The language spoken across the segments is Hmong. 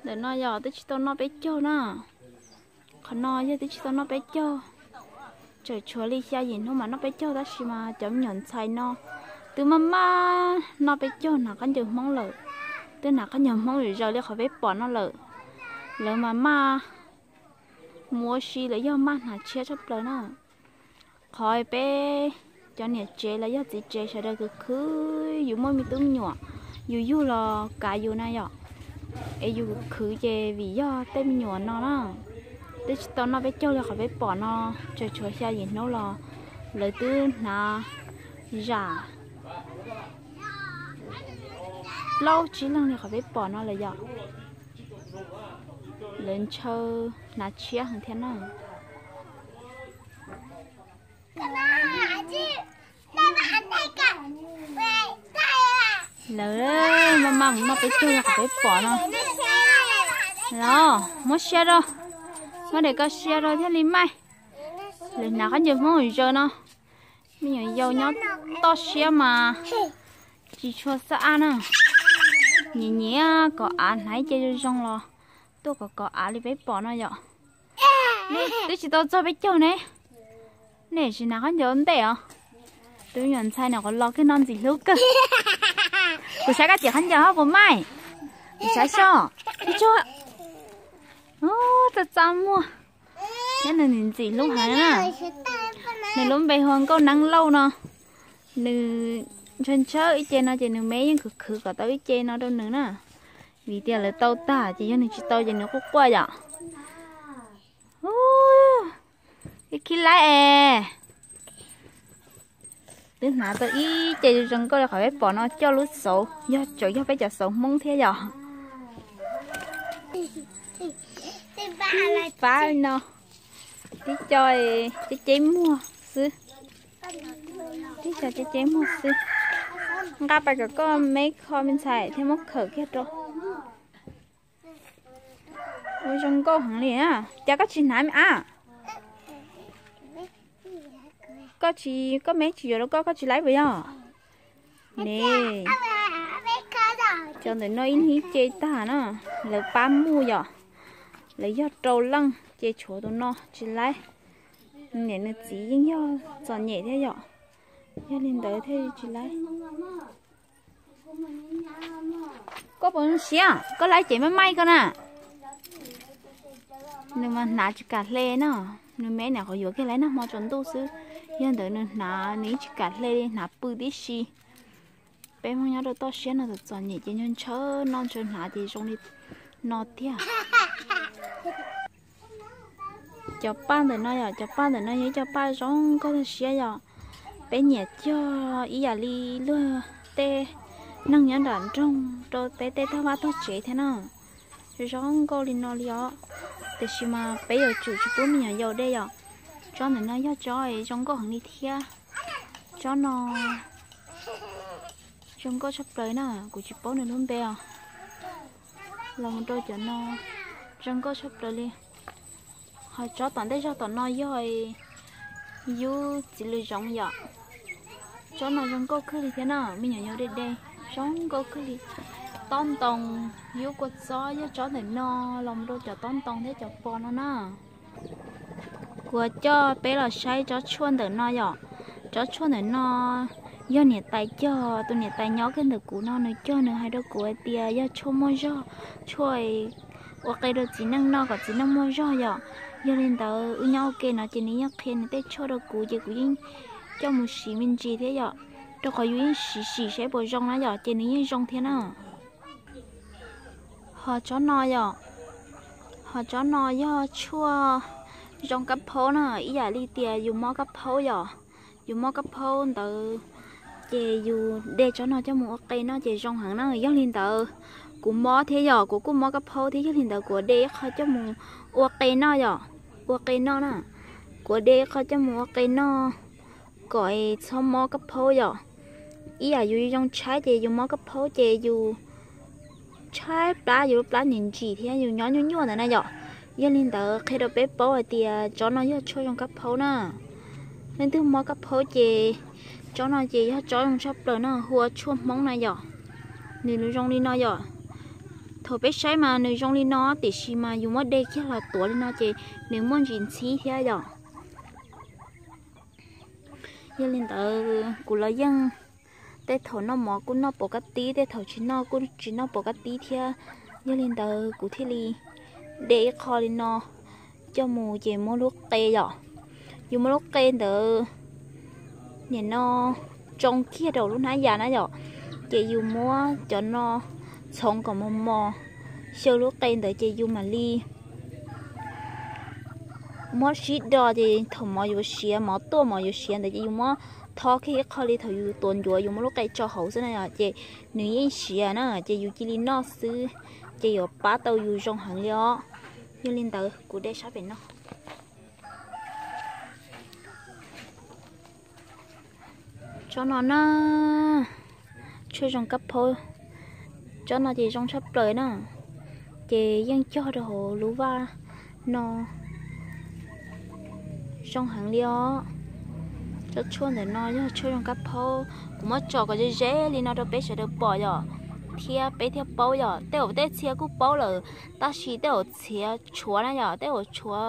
Ntawm no yog twb tsis tau noj peb caug na. Qhov no yog twb tsis tau noj peb caug. Tseem tshuav li xya yim hnub mas noj peb caug tab sis mas cov me nyuam ntxhais no twb maj maj noj peb caug hnav qab ncaws Hmoob lawm. Twb hnav qab ncaws Hmoob zaws li qhov peb pom no lawm. Lawv mas maj mus ua si lawv yog maj hnav tshiab tshaj plaws na. Qhov peb cov niam tsev los yog txiv tsev sawv daws khwv khwv yus muaj me tub me nyuam, yus yug los kav yus na yom, es yus khwv ces vim yog tej me nyuam no na. Twb tsis tau noj peb caug li qhov peb pom no, tseem tshuav xya yim hnub los lawv twb hnav zam plaub tsib leeg li qhov peb pom no lawm yom. Lawv ntshaw hnav tshiab heev thiab na. Lawv maj mam noj peb caug li qhov peb pom no. Los muab sia rau, muab daim ko sia rau thiaj li maij. Lawv hnav qab ncaws Hmoob zaws no. Me nyuam yaus nyob toj siab mas tsis tshua xab ab na. Nyiam nyiam kov av hnav ib ce zoo zoo los tuaj kov kov av li peb pom no yom. Nej twb tsis tau txog peb caug ne, nej tsis hnav qab ncaws ua ntej os. Tus me nyuam ntxhais no qhov los kawg no ntxim hlub kawg. Kuv saib koj cem qab ncaws ho puas maij. Kuv saib soj, ib tsuag txaj txaj muag. Thiab nws ntxim hlub heev na. Nws lub npe hu ua Nkauj Neeb Lauj no. Nws ntshaw ntshaw ib ce no ces nws me yeej khwv khwv kom tau ib ce no rau nws na. Vim tias lawv tau tag ces yog nws tsis tau ces nws quaj quaj yom. Ib khib laib es. Twb hnav tau ib ce zoo nkauj li qhov peb pom no coj lub xauv, yog tseem yog peb cov xauv Hmoob thiab yom. Ib fab no, tib co ceb ceb muag xwb. Tib co ceb ceb muag xwb. Nqa pais kom koj me kho me ntxhais thiab muab khawm kiag rau. Ua zoo nkauj heev li na. Cas koj tsis hnav me ab? Koj tsis, koj me tsis yuav rau koj, koj tsis laib puas yog? Ne, cov ntawm no ib hnub ib ce tag na, lawv pab muj yom, lawv yog rau leej ces tshuav tus no tsis laib. Niam nws txiv yeej yog txom nyem thiab yom, yog li ntawd thiaj tsis laib. Koj puas zoo siab? Koj laib ces maj maij koj na. Nws mas hnav tsis kam hle na, nws me niam qhov yuav kiag laib nag hmo tsaus ntuj xwb, yog ntawd nws hnav nws yeej tsis kam hle li, hnav pw tib si. Peb Hmoob nyob rau toj siab no txom txom nyem ces ntshaw ntshaw noj ntshaw hnav ces zoo li no tiag. Cov paj ntawm no yom, cov paj ntawm no yog ib co paj zoo nkauj tag siab yom. Peb nyiam cog ib yam li luag tej neeg nyob nram nroog rau peb tej tog vaj tog tsev thiab na. Zoo nkauj li no li os. Tiam sis mas peb yuav tsum tsis pub me nyuam yaus de yom. Tsob ntawm no yog tsob zoo nkauj heev li thiab. Tsob no zoo nkauj tshaj plaws na, kuv tsis paub nws lub npe os. Los mus rau cov no zoo nkauj tshaj plaws li. Ho tsob tom ntej zog tom no yog yub txiv lws zoov yom. Tsob no zoo nkauj kawg li thiab na, me nyuam yaus de de zoo nkauj kawg li. Tob ntoo, yub kua txob yog tsob ntawm no, los mus rau cov tob ntoo thiab cov pos no na. Kuv coj peb los saib tsob tshuaj ntawm no yom. Tsob tshuaj ntawm no yog niam tais cog, tus niam tais nyob kiag ntawm kuv no nws cog, nws hais rau kuv hais tias yog tshuaj muaj zog, tshuaj ua qe rau txiv neej noj kom txiv neej muaj zog yom. Yog li ntawd wb nyob ua ke no ces nws yeej qhia nws tej tshuaj rau kuv ces kuv yeej coj mus siv me ntsis thiab yom, rau qhov yus yeej siv sim saib puas zoo na yom, ces nws yeej zoo thiab na. Ho tsob no yom, ho tsob no yog tshuaj zoo kab phaub na, ib yam li tias yus mob kab phaub yom, yus mob kab phaub ntawd ces yus de tsob no coj mus ua qe noj ces zoo heev na. Yog li ntawd kuv mob thiab yom, kuv kuj mob kab phaub thiab, yog li ntawd kuv de ib qho coj mus ua qe noj yom, ua qe noj na. Kuv de ib qho coj mus ua qe noj kom txhob mob kab phaub yom. Ib yam yus zoo tshaib ces yus mob kab phaub ces yus tshaib plab, yus lub plab ntsim ntsim thiab yus nyob nyuaj nyuaj ntawd na yom. Yog li ntawd qhia rau peb paub hais tias tsob no yog tshuaj zoo kab phaub na. Leej twg mob kab phaub ces tsob no ces yog tsob zoo tshaj plaws no, hu ua tshuaj Hmoob na yom. Nws zoo li no yom, Thaum peb saib mas nws zoo li no, tiam sis mas yus muab de kiag los tuav li no ces nws muaj ntsis ntxhib thiab yom. Yog li ntawd kuv los yeej, tej thaum noj mov kuj noj pov kab tib, tej thaum tsis noj kuj tsis noj pov kab tib thiab. Yog li ntawd kuv thiaj li de ib qho li no coj mus ces muab lub qe yom. Yus muab lub qe ntawd nim no tsoo kiag rau lub hnab yas na yom, ces yus muab cov no txhoov kom mos mos xyaw lub qe ntawd ces yus mam li muab sib do ces thaum mov yuav siav, mov tuaj mov yuav siav ntawd ces yus muab tho kiag ib qho li thaum yus tuav ncuav yus muab lub qe tso hauv xwb na yom, ces nws yeej siav na ces yus cia li noj xwb ces yuav pab tau yus zoo heev li os. Yog li ntawd kuv de sab pem no. Tsob no na, tshuaj zoo kab phaub, tsob no ces zoo tshaj plaws na, ces yeej cog rau hauv lub vaj no zoo heev li os. Tsob tshuaj ntawm no yog tshuaj zoo kab phaub, kuv muab tso kom ze ze li no rau peb sawv daws pom yom, thiab peb thiaj paub yom. Tej zaum tej txhia kuj paub lawm, tab sis tej zaum txhia tshuav na yom, tej zaum tshuav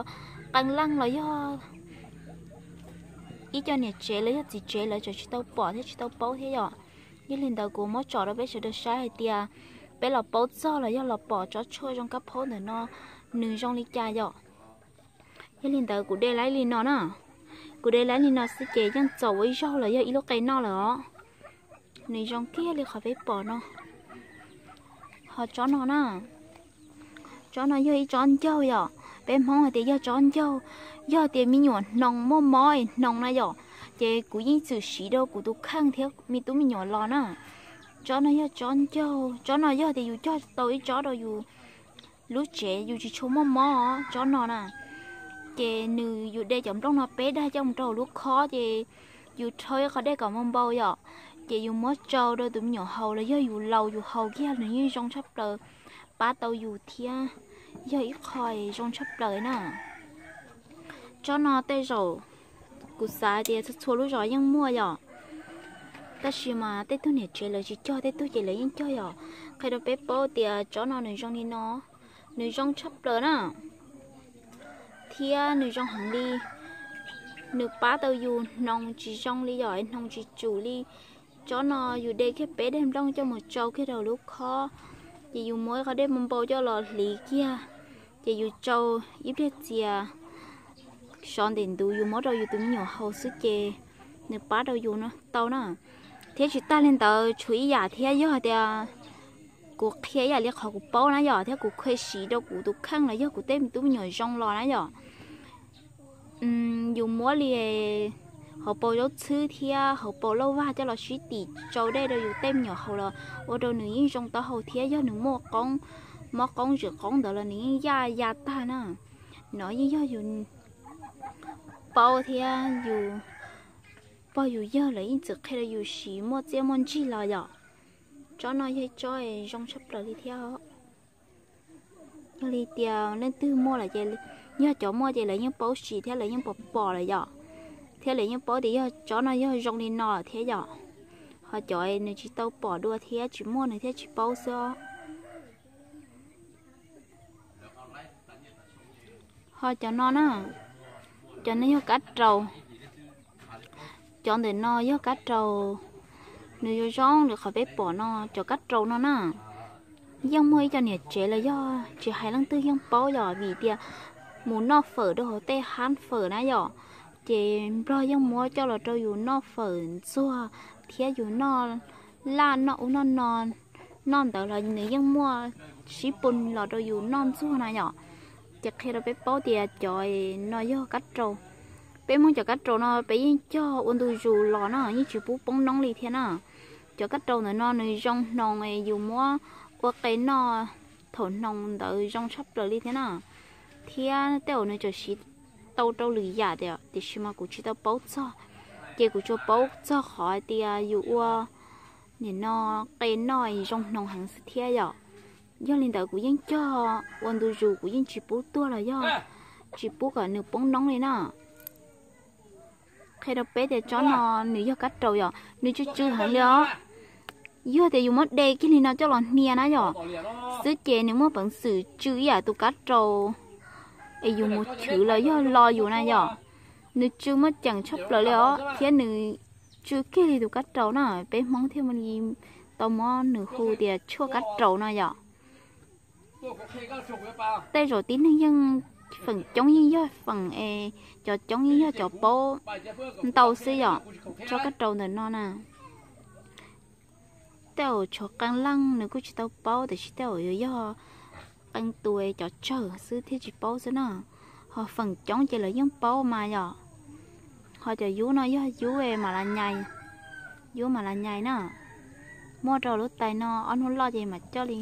qee leej los yog ib co niam tsev los yog txiv tsev lawv tseem tsis tau pom thiab tsis tau paub thiab yom. Yog li ntawd kuv muab tso rau peb sawv daws saib hais tias peb los paub txog los yog los pom tsob tshuaj zoo kab phaub ntawm no nws zoo li cas yom. Yog li ntawd kuv de laib li no na, kuv de laib li no xwb ces yeej txaus ua ib zaug los yog ib lub qe noj lawm os. Nws zoo kiag li qhov peb pom no. Ho tsob no na, tsob no yog ib tsob ncaug yom, peb Hmoob hais tias yog tsob ncaug, yog tias me nyuam hnoos muaj mob es hnoos na yom, ces kuv yeej txwm siv rau kuv tus kheej thiab me tub me nyuam los na. Tsob no yog tsob ncaug, tsob no yog tias yus cog tau ib tsob rau yus lub tsev yus tsis tshua muaj mob tsob no na. Ces nws yus de cov nplooj no peb dag coj mus rau hauv lub khob ces yus rhaub ib qho dej kom npau npau yom, ces yus muab tsau rau tus me nyuam haus los yog yus laus yus haus kiag nws yeej zoo tshaj plaws, pab tau yus thiab yog ib qho zoo tshaj plaws na. Tsob no tej zaum kuv xav tias txhua txhua lub zos yeej muaj yom, tab sis mas tej tug niam tsev lawv tsis cog, tej tug ces lawv yeej cog yom. Qhia rau peb paub tias tsob no nws zoo li no, nws zoo tshaj plaws na, thiab nws zoo heev li. Nws pab tau yus hnoos tsis zoo li yom, hnoos tsis tsum li. Tsob no yus de kiag peb daim nplooj coj mus tsau kiag rau lub khob, ces yus muab ib qho dej npau npau coj los hliv kiag, ces yus tsau ib pliag txias sov ntev ntuv yus muab rau yus tus me nyuam haus xwb ces nws pab rau yus tau na. Thiab tsis tag li ntawd tshuav ib yam thiab, yog tias kuv qhia ib yam li qhov kuv paub na yom, thiab kuv kheev siv rau kuv tus kheej los yog kuv tej tub me nyuam zoo los na yom. Yus muab li hauv paus zaub txhwb thiab hauv paus lauj vag coj los sib tim tsau dej rau yus tej me nyuam haus los ua rau nws yeej zoo taub hau thiab yog nws muaj qoob, mob qoob zwm qoob ntawd los nws yeej yaj ya tag na. No yeej yog yus paub thiab yus pog yus yawg lawv yeej txwm qhia rau yus siv muaj txiaj muaj ntsig los yom. Tsob no yog ib tsob zoo tshaj plaws li thiab. Yog li tias leej twg muaj lawm ces, yog cov muaj ces lawv yeej paub siv thiab lawv yeej pom pom lawm yom, thiab lawv yeej paub tias yog tsob no yog zoo li no lawm thiab yom. Ho cov nws tsis tau pom dua thiab tsis muaj nws thiaj tsis paub xwb os. Ho cov no na, cov no yog kab raus. Cov ntawm no yog kab raus, nws yuav zoo li qhov peb pom no, cov kab raus no na. Yeej muaj ib co niam tsev los yog tsis hais leej twg yeej paub yom, vim tias mus noj fawm rau hauv tej hab fawm na yom, ces nplog yeej muab coj los rau yus noj fawm ntxuag thiab yus noj laj noj ub noj no, noj ntawd los nws yeej muaj sib pun los rau yus noj ntxuag na yom. Ces qhia rau peb paub tias cov no yog kab raus. Peb muab cov kab raus no peb yeej cog ua ntu zus los na, yeej tsis pub poob noob li thiab na. Cov kab raus ntawm no nws zoo hnoos, yus muab ua qe noj, thaum hnoos ntawd zoo tshaj plaws li thiab na. Thiab tej zaum nws tseem siv tau rau lwm yam tiam sis mas kuv tsis tau paub txog, ces kuv tsuas paub txog qhov hais tias yus ua nim no qe noj zoo hnoos heev xwb thiab yom. Yog li ntawd kuv yeej cog ua ntu zus, kuv yeej tsis pub tuag los yog tsis pub kom nws poob noob li na. Qhia rau peb tias tsob no nws yog kab raus yom, nws tsw tsw heev li os. Yog tias yus muab de kiag li no coj los hnia na yom, xwb ces nws muaj peev xwm tsw ib yam tus kab rau es yus mus chwv los yog lo yus na yom. Nws tsw muaj ceem tshaj plaws li os, thiab nws tsw kiag li tus kab rau na. Peb Hmoob thiaj li tau muab nws hu tias tshuaj kab rau no yom. Tej zaum tib neeg yeej, feem coob yeej yog feem es, cov coob yeej yog cov paub ntau xwb yom, tsob kab rau ntawm no na. Tej zaum tshuav qee leej nws kuj tsis tau paub, tiam sis tej zaum yuav yog qee tus cov tsawg xwb thiaj tsis paub xwb na. Ho feem coob ces lawv yeej paub mas yom. Ho cov yub no yog yub mas la nyais, yub mas la nyais na. Muaj rau lub tais no ob hnub loj ces mam coj li,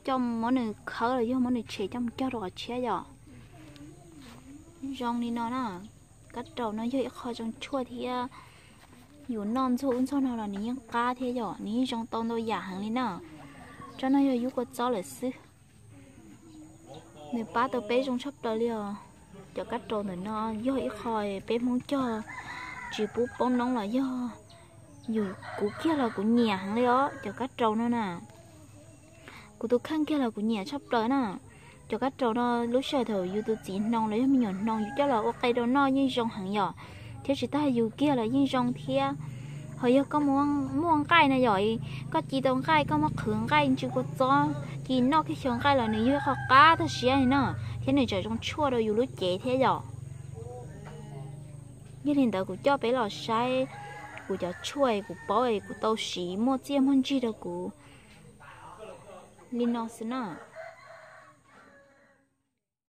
coj muab nws khawb los yog muab nws tshem coj mus cog rau qhov tshiab yom. Zoo li no na, kab rau no yog ib qho zoo tshuaj thiab. Yus noj ntxuag ub ntxuag no los nws yeej qab thiab yom, nws yeej zoo tau ntau yam heev li na. Tsob no yog yub kua txob lawm xwb. Nws pab tau peb zoo tshaj plaws li os. Cov kab rau ntawm no yog ib qho peb Hmoob cog tsis pub poob noob los yog, yus, kuv kiag los kuv nyiam heev li os cov kab rau no na. Kuv tus kheej kiag los kuv nyiam tshaj plaws na. Cov kab rau no lub sij hawm thaum yus tus txiv hnoos los yog me nyuam hnoos yus coj los ua qe rau noj yeej zoo heev yom, thiab tsis tas yus kiag los yeej zoo thiab. Ho yog koj muaj nqaij na yom, koj ci tau nqaij koj muab qhwv nqaij ntsis kua txob ci noj kiag xyaw nqaij los nws yog ib qho qab tag siab li na, thiab nws tseem zoo tshuaj rau yus lub cev thiab yom. Yog li ntawd kuv coj peb los saib kuv cov tshuaj kuv paub es kuv tau siv muaj txiaj muaj ntsig rau kuv li no xwb na.